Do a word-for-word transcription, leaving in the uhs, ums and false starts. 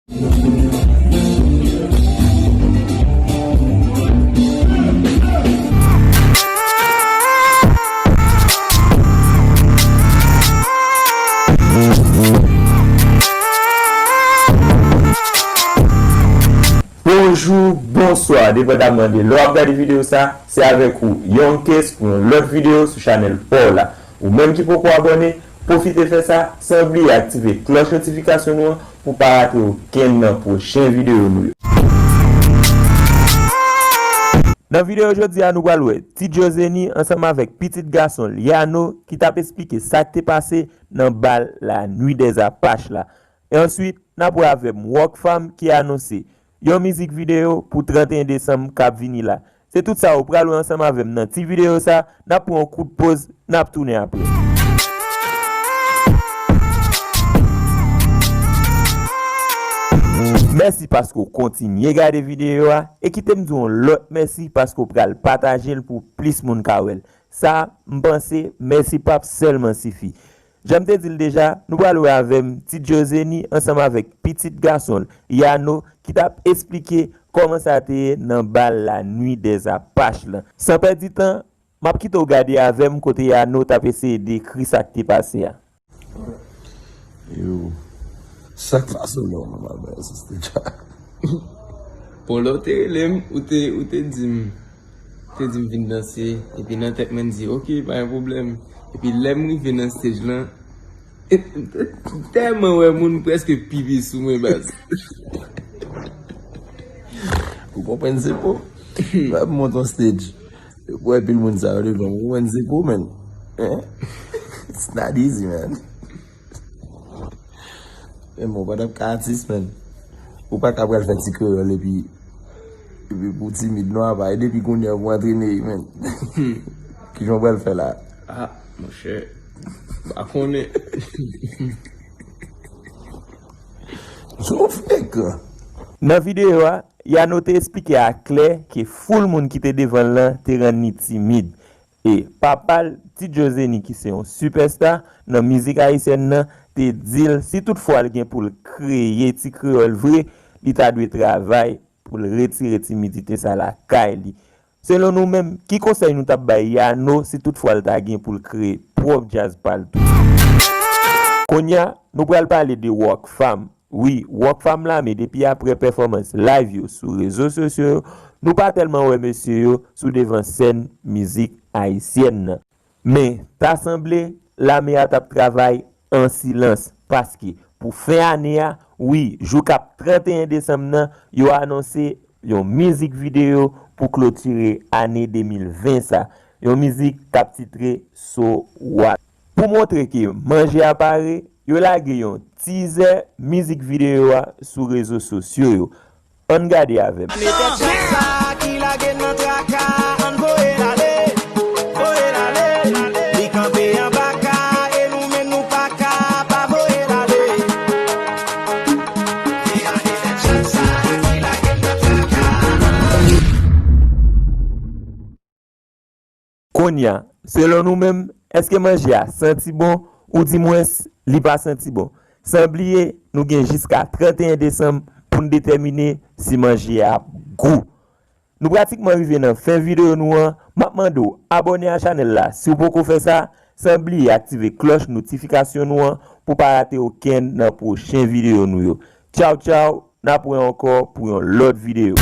Bonjou, bonswa, depandaman de lè w ap gade videyo sa, se avèk ou, Young Case, pou yon lòt videyo sou chanèl pa w la. Ou menm ki poko abòne, pwofite fè sa, san bliye aktive klòch notifikasyon nou an pou pa rate okenn nan pwochen videyo nou yo. Nan videyo jodi a, nou pral wè Ti Djozeni ansanm avèk pitit gason l, Yano, ki t ap esplike sa k te pase nan bal La Nuit des Apaches la. E answit, n ap wè avè m Rockfam ki anonse yon mizik videyo pou trannteyen desanm k ap vini la. Se tout sa ou pral wè ansanm avè m nan ti videyo sa, n ap pran yon kout poz, n ap tounen apre. Mèsi paske w kontinye gade videyo a, e kite m di w yon lòt mèsi paske w pral pataje l pou plis moun ka wè l. Sa, m panse, mèsi p ap sèlman sifi. Jan m te di l deja, nou pral wè avè m Ti Djozeni ansanm avèk pitit gason l, Yano, ki t ap esplike kòman sa te ye nan bal La Nuit des Apaches lan. San pèdi tan, m ap kite w gade avè m kote Yano t ap eseye dekri sa k te pase a. Yo, sa k pase w la, w pa bay asiste dja? Bon, lè w te rele m, ou te, ou te di m, ou te di m vin danse, epi nan tèt mwen, m di, "Ok, pa gen pwoblèm." Epi lè m rive nan stage lan, m tèlman wè moun prèske pipi sou mwen, baz. Ou konprann se po? Lè m monte yon stage, pou wè pil moun sa yo devan m, ou konprann se po, man. Hein? It's not easy, man. Men bon, pandan m ka atis, man, ou pa ka pral fè ti kreyòl epi, epi pou timid, non, apa. E depi kounye a pou antrene, man. Kijan w pral fè la? Ah, monchè, m pa konnen. Son frekan. Nan videyo a, Yano te esplike aklè ke foul moun ki te devan l lan te rann li timid. E papa l, Ti Djozeni, ki se yon sipèsta nan mizik ayisyèn nan, te di l si toutfwa l gen pou l kreye ti kreyòl vre, li ta dwe travay pou l retire timidite sa lakay li. Selon nou menm, ki konsèy nou t ap bay Yano si toutfwa l ta gen pou l kreye pwòp djaz pa l tou? Kounye a, nou pral pale de Rockfam. Wi, Rockfam Lame, depi aprè pèfòmans live yo sou rezo sosyo yo, nou pa tèlman wè mesye yo sou devan sèn mizik ayisyèn nan. Men, ta sanble, Lame a t ap travay an silans, paske pou fen ane a, wi, jou k ap trannteyen desanm nan, yo anonse yon mizik videyo pou klotire ane de mil ven sa, yon mizik k ap titre So What. Pou montre ke manje a pare, yo lage yon tizè mizik videyo a sou rezo sosyo yo. Ann gade avè m. Ane tèt chat sa ki lage n nan traka, ann voye l ale, voye l ale. Li kanpe anba ka, e nou menm nou pa ka pa voye l ale. Se ane tèt chat sa ki lage n nan traka. Kounye a, selon nou menm, èske manje a santi bon, oudimwens, li pa santi bon? San bliye, nou gen jiska trannteyen desanm pou n detèmine si manje a ap gou. Nou pratikman rive nan fen videyo nou an, m ap mande w abòne a chanèl la si w poko fè sa, san bliye aktive klòch notifikasyon nou an pou pa rate okenn nan pwochen videyo nou yo. Tchaw tchaw, n ap wè ankò pou yon lòt videyo.